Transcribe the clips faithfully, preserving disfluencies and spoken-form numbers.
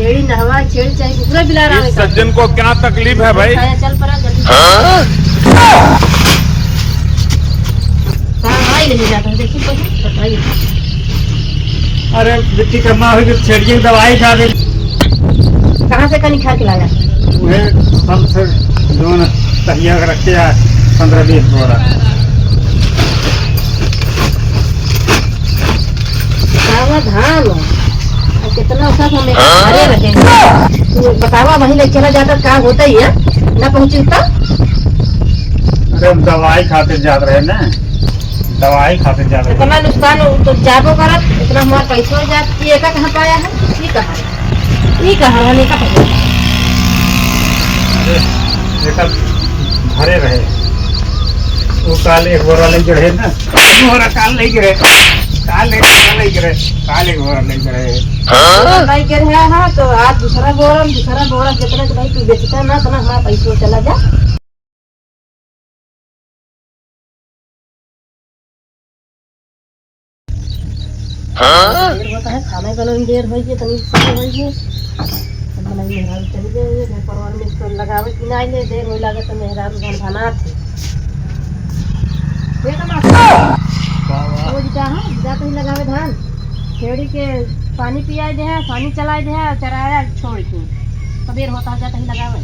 छेड़ी नहवा, छेड़ी चाहे कुकुरा बिलार आवे इस का। सज्जन को क्या तकलीफ है भाई? चल परा जल्दी। हाँ, भाई नहीं जाता, देखिए पहले, बताइए। अरे बिट्टी कम्मा हुई तो छेड़िए दवाई खा दे। कहाँ से कनी खा के लाया? वह हम से जौन तहिया के रखे हैं, पन्द्रह बीस बोरा। बतावा धान, आ कितना सब हमें घरे रखे। तू बतावा वहीं ले चला जाता, का होता ही है, ना पहुँची तो। अरे हम दवाई खातिर जात रहे ना, दवाई खातिर जात रहे। इतना नुकसान हो तो जाबो करत, इतना हमारा पैसा हो जात, ये का कहाँ पाया है, ये कहाँ है? ई कहाँ रहल, ई कहाँ रहल? अरे, एकर घरे रहे। वो काल एक बोरा लइके रहे ना। एक बोरा काल लइके रहे। काल एक बोरा लइके रहे। काल एक बोरा लइके रहे। हाँ? लइके रहे, हाँ, तो आज दूसरा बोरा, दूसरा बोरा, जितना के भाई तू बेचता ना, उतना हमारा पैसा चला जा। हाँ? देर होता है, खाना बनल देर होई है, तनी समय होई है। अब हमारी मेहरारू चली गई है, घर परिवार में इसको लगावे कि ना आइले, देर होई लागत तो मेहरारू घर बनात है। बेटा मास्टर, वाह, वाह। वो जी का है, जा तो ही लगावे धान। छेड़ी के पानी पियाए दे है, पानी चलाए दे है, चराया छोड़ के। सबेर होता है, जा तो ही लगावे।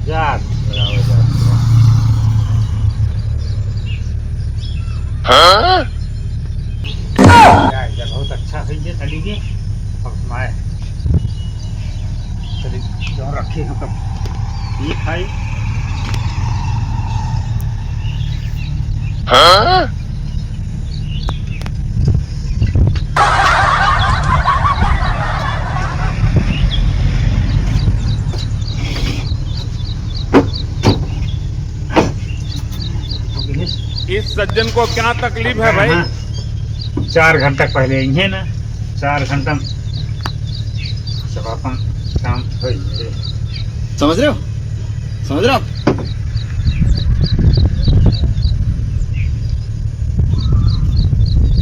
जा, लगावे, जा। हाँ? या, या बहुत अच्छा है ये तली के। अब माय तली जो रखे हैं तब ये खाई। हाँ? इस सज्जन को क्या तकलीफ है भाई? हाँ, चार घंटा पहले आई है ना, चार घंटा में सब अपन काम हो जाए। समझ रहे हो? समझ रहे हो आप?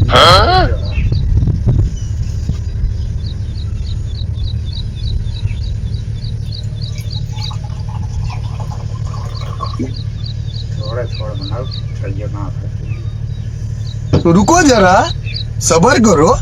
हाँ? थोड़ा थोड़ा बनाओ, सही ना है। तो रुको जरा, सबर करो।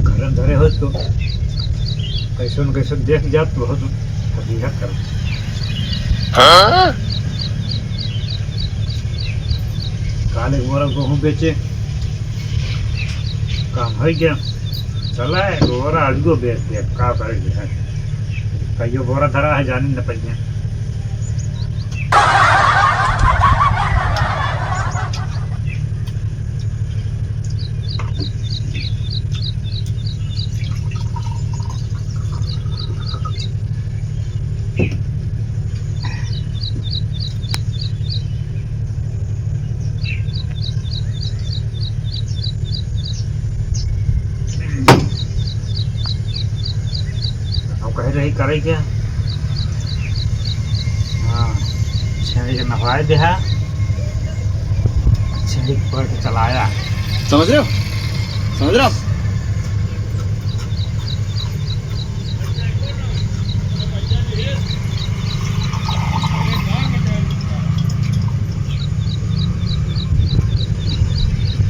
घर में धरे हो तो कैसन कैसन देख जात हो तो फजीहत कर। हाँ? काले बोरा गेहूं बेचे, काम है क्या? चला है, बोरा आलूओ बेच दे, का करे के है? कहियो बोरा धरा है, जानी न पहिया। अब कहे रही करे क्या? हाँ, छेड़ी के नहवाए देहा, छेड़ी के पकड़ के चलाया। समझ रहे हो? समझ रहे हो?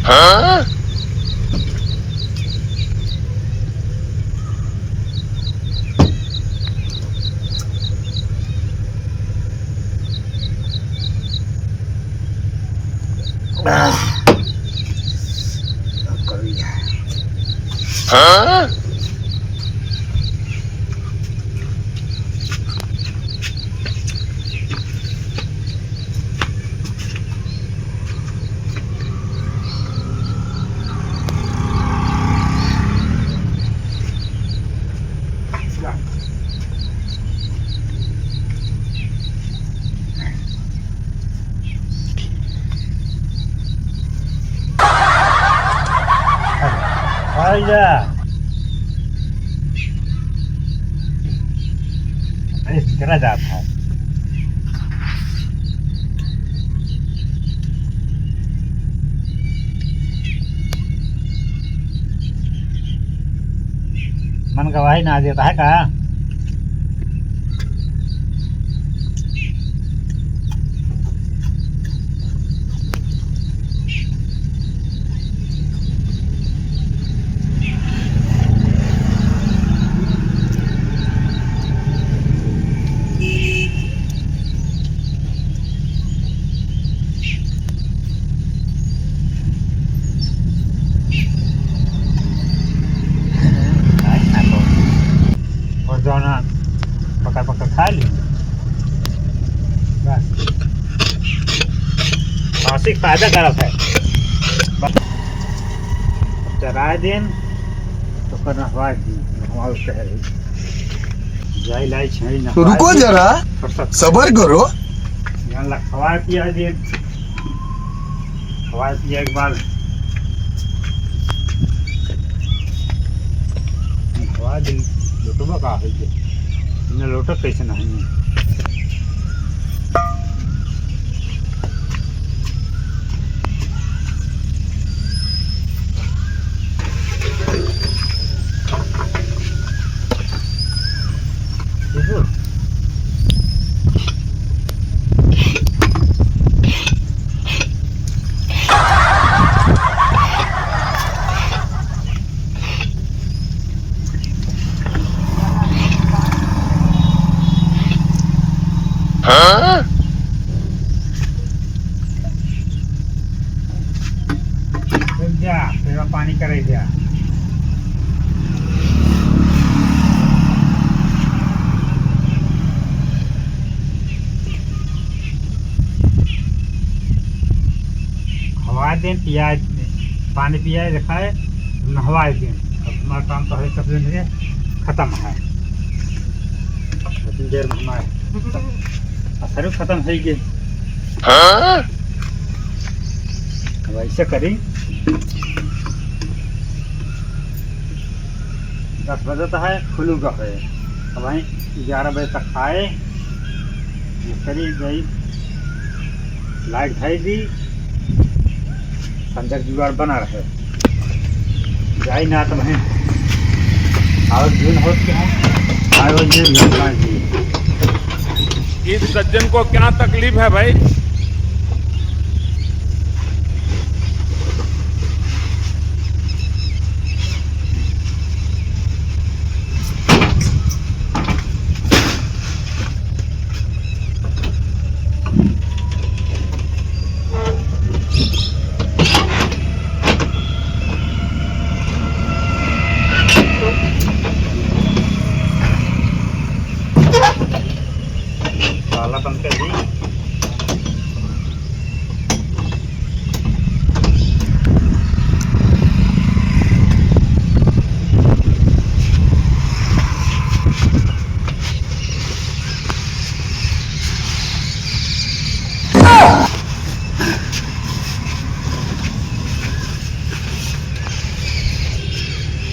हाँ? आह, अब कभी। हाँ? भैया, अरे, चला जात है। मन गवाही ना देता है का? और जौन पकड़ पकड़ खा ली। बस। खांसी फायदा करत है। बस। चराए दिन, तो कर नहवा दिन, नहवा उठे है। जाई लाई छई नहवा तो रुको दिन। जरा, फुर्सत। सबर करो। यहाँ ला खवाए पियाए दिन। खवाए पिए के बाद खवाए दिन, लोटवा का होइ गया? इन्हें लोटक कैसे नहीं है? हाँ? जा, फिर पानी करे जा। खवाए दें, पियाए दें, पानी पियाए रखाए, नहवाए दें। अब हमारा काम तो है, सब दिन के खत्म है। इतनी देर में हमारे असर खत्म है ये। हाँ? अब ऐसे करी, दस बजे तक है, खुलू का है। अब वहीं ग्यारह बजे तक खाए, ये करी गई, लाइट धाई दी, संजय जुगाड़ बना रहे। जाई ना तो वहीं और दिन होत के हैं, आए वो ये भी होना जी। इस सज्जन को क्या तकलीफ है भाई? ताला बंद कर दी।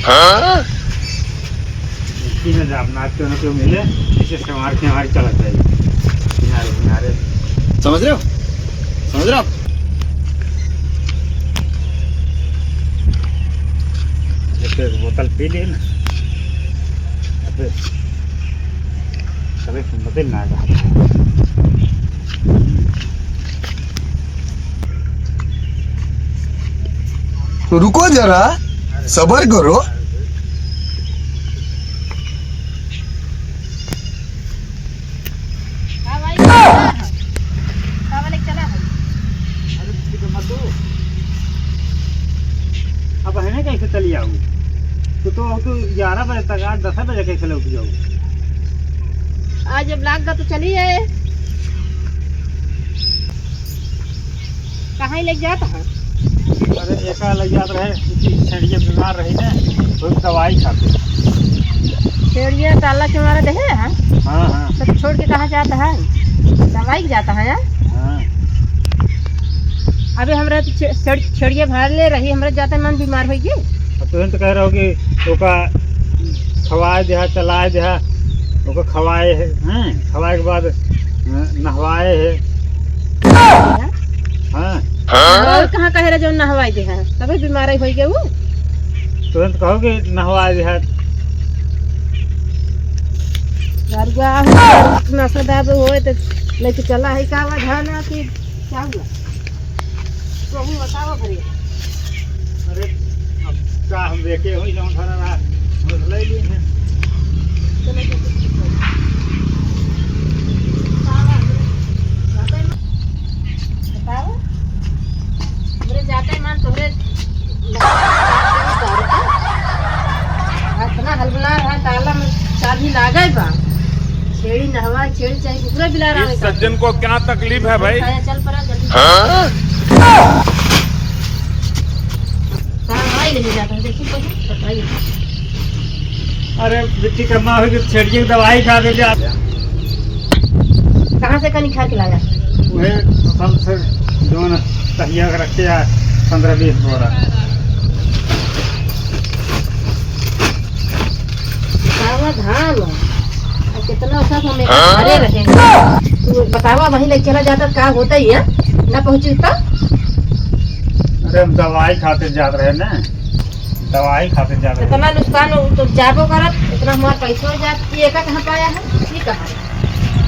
हाँ? इसी में जब नाच के उन्हें क्यों मिले, इसे संवार के हमारी चलत जाए। किनारे, किनारे। समझ रहे हो? समझ रहे हो आप? एक, एक बोतल पी लिए ना। अबे, अबे, बोतल ना आ। तो रुको जरा, सबर करो। का भाई, का है? का वाले चला है? अरे, ठीक है, मत दो। अब हमें कैसे चली आऊ? तो, तो, तो ग्यारह बजे तक, आज दस बजे कैसे लौट जाऊ? आज जब लाग गा तो चली आए। कहाँ ले जात है? अरे, एका ले जात रहे, उनकी छेड़िया बीमार रही ने, तो दवाई खाते। छेड़िया ताला चुमारा देहे है? हाँ, हाँ। तो छोड़ के कहाँ जाता है? दवाई जाता है, हाँ? हाँ। अबे हमरा तो छे-, छेड़-, छेड़िया भार ले रही, हमरा जाते मन बीमार होई गई। तुरंत कह रहो कि ओका खवाए देहा, चलाए देहा, ओका खवाए है, हैं? खवाए के बाद, अ, नहवाए है। हाँ। और कहाँ कहे रहे जो नहवाए देहा? तबे बीमार होई गए वो। तुरंत कहो कि नहवाए देहा। गरुआ हो, नशा दारू होए तो लेके चला है का, वह धाना कि क्या हुआ? तुहूँ बतावा भरे। अरे, अब का हम देखे होई जौन भरा रहा, बस ले ली है। चलो, चलो, चलो। बताओ। हमरे जाते मन तोहरे इतना हलबुला रहा, ताला में चाबी लागे बा। छेड़ी नहवा, छेड़ी चाहे कुकुरा बिलार आवे इस का। सज्जन को क्या तकलीफ है भाई? चल पड़ा जल्दी। हाँ? कहाँ आई नहीं जाता है, देखिए पहले, बताइए। अरे, बिट्टी कम्मा होई कि छेड़िए के दवाई खा दे जा। कहाँ से कनी खा के लाया? वह असल से जौन तहिया के रखे आ, पन्द्रह बीस बोरा। सावा धान, अब कितना साथ हम एक घरे रहे। तू बतावा, वहीं ले चला जाता, का होता ही है, ना पहुँची तो। अरे, हम दवाई खातिर जात रहे ना। दवाई खातिर जात रहे। इतना नुकसान हो तो जाबो करत, इतना हमार पैसो जात, ये का कहाँ पाया है? ये कहाँ?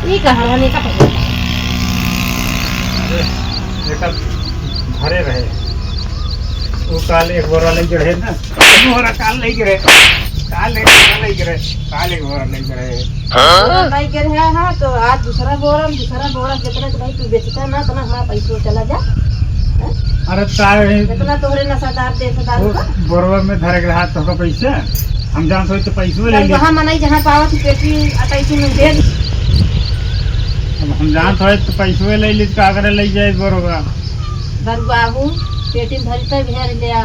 ये कहाँ रहने का पैसा? अरे, एकर घरे रहे। वो काल एक बोरा ले चढ़े ना, बोरा काल ले गिरे, काल एक बोरा ले गिरे, काल एक बोरा ले गिरे। हाँ? बोरा ले गिरे, हाँ, तो आज दूसरा बोरा, दूसरा बोरा, जितना के भाई तू बेचता ना, उतना हमारा पैसा चला जा। हाँ? अरे तारे इतना तोहरे नशा दारू, देश दारू वो का? बोरवा में धरे के रहा तो का पैसा? हम जानत होई तो पैसवा ले ली। वहाँ मनई जहाँ पावत ही पेटी अटैची में दे दी। अब हम जानत होई तो पैसवा ले ली, का करे ले जाए बोरवा? बरुआहू, पेटी में धरी तब हेर लिया,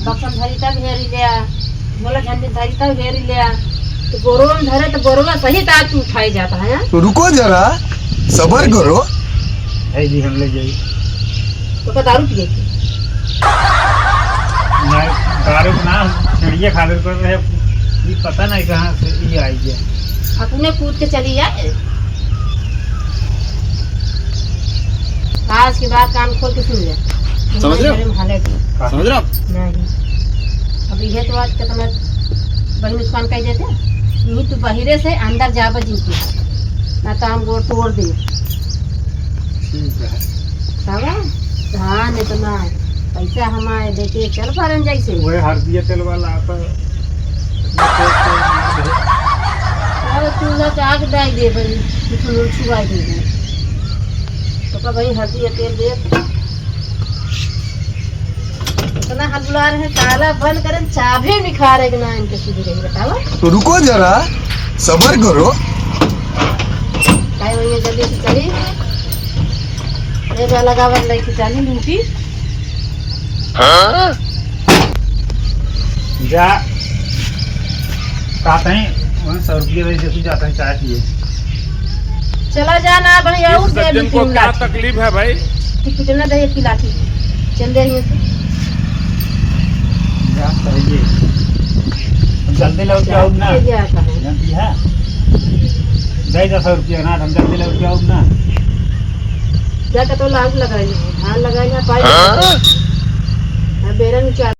बक्सम धरी तब हेर लिया, झोला झंडी धरी तब हेर लिया। तो बोरवा में धरे तो बोरवा सहित आज तू उठाए जाता है, हाँ? तो रुको जरा, सबर करो। है जी, हम ले जाई। तो का दारू पिए की? नहीं, दारू ना, चिड़िया खातिर कर रहे, ये पता नहीं कहाँ से ये आई गया। अपने कूद के चली जाए। आज के बाद कान खोल के सुन ले। समझ रहे हो? मेरे में हालत है। समझ रहे हो आप? नहीं। अब ये तो आज कितना बड़ी नुकसान कर देते। यही तू बहिरे से अंदर जाबे जिनकी, ना तो हम गोड़ तोड़ दे। ठीक है। तब धान इतना पैसा हमारे देके चल पारन जैसे। वही हरदिया तेल वाला आता है। अब चूल्हा के आग डाल दे बड़ी, कुछ लोग छुआ दे दे। तो का भाई हरदिया तेल दे। इतना हलुआ रहे, ताला बंद करें, चाबी निखारे के ना इनके सुधी रही, बतावा। तो रुको जरा, सबर करो। काहे भैया जल्दी से चली। ये वाला गावर लेके चली लूटी। हाँ? जा। कहते हैं, वहाँ सौ रुपये दे दे, तू जाता है चाय पिए। चला जा ना भाई, और इस दे सज्जन को क्या तकलीफ है भाई? तू कितना दे एक लाठी? चल दे यहाँ से। जा, सही है। हम जल्दी लौट के आऊँ ना। ये क्या आता है? जानती है? दे दो सौ रुपया ना, हम जल्दी लौट के आऊँ ना। जा, कतो लाग लगाई है, धान लगाई है, पाई हाँ?